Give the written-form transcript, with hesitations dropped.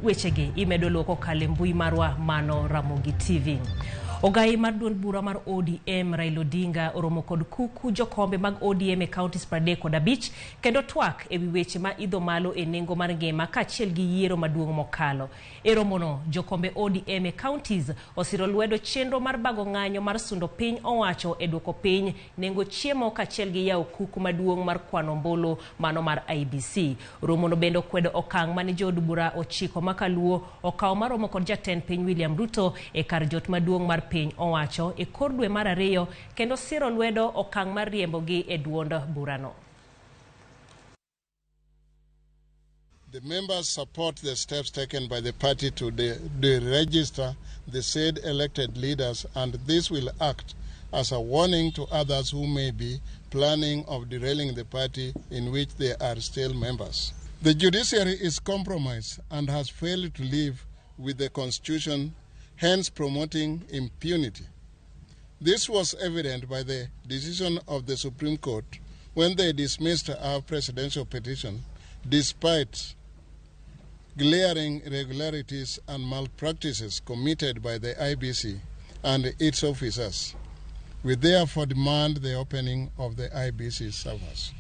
Wechegi imedo luwo kokalo e mbui marwa mano Ramogi TV. Ogai mar duond bura mar ODM Raila Odinga oromo kod kuku jokombe mag ODM e counties 35 kendo twak ewi weche ma idho malo e nengo mar ngima kaachiel gi yiero maduong' mokalo. E romono, jokombe ODM e counties osiro lwedo chenro mar bago ng'anyo mar sundo piny owacho e duoko piny nengo chiemo kaachiel gi yawo kuku maduong' mar kwano ombulu mano mar IEBC. Romono bende okwedo okang' mane jood bura ochiko makaluo okawo maromo kod jatend piny William Ruto e kar jot maduong' mar piny owacho e kor dwe mar ariyo kendo siro lwedo okang' mar riembogi e duond burano. The members support the steps taken by the party to deregister the said elected leaders, and this will act as a warning to others who may be planning of derailing the party in which they are still members. The judiciary is compromised and has failed to live with the constitution, hence promoting impunity. This was evident by the decision of the Supreme Court when they dismissed our presidential petition despite glaring irregularities and malpractices committed by the IBC and its officers. We therefore demand the opening of the IBC servers.